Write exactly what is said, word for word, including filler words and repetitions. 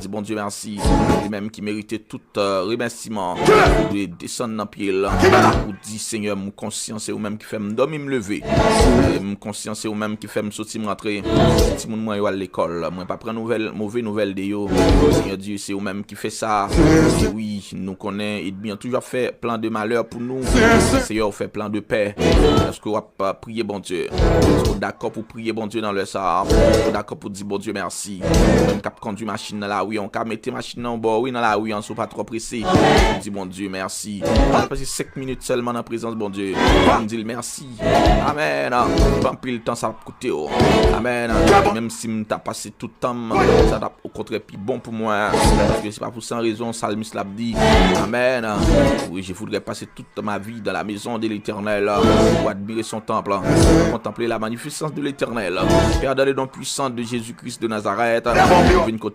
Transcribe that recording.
Di Bondye mèsi. Li menm ki merite tout, euh, remèsiman. Ou dwe desann nan pye l. Ou di, Senyè, m konsyan se ou menm ki fè m dòmi, m leve. E m konsyan se ou menm ki fè m soti, m rantre. Timoun mwen yo al lekòl. Mwen pa pran nouvèl, move nouvèl de yo. Senyè Dye, se ou menm ki fè sa. E wi, nou konnen ènmi an toujou ap fè plan de malè pou nou. Senyè, ou fè plan de pè. Èske w ap, euh, priye Bondye? Èske w dakò pou priye Bondye nan lè sa a? Ou dakò pou di Bondye mèsi? Ou menm k ap kondwi machin nan lari an, ou ka mete machin nan yon bò, wi, nan lari an, si w pa twò prese. Ou di Bondye mèsi. Ou pase senk minit sèlman nan prezans Bondye. Ou di l mèsi. Amèn. Pa anpil tan sa ap koute w. Amèn. Menm si m ta pase tout tan m, sa t ap okontrè pi bon pou mwen. Paske se pa pou san rezon, salmis la ap di, amèn. Oui, je voudrais passer toute ma vie dans la maison de l'Éternel pour admirer son temple, contempler la magnificence de l'Éternel. Père, dans le nom puissant de Jésus-Christ de Nazareth, nou vin kot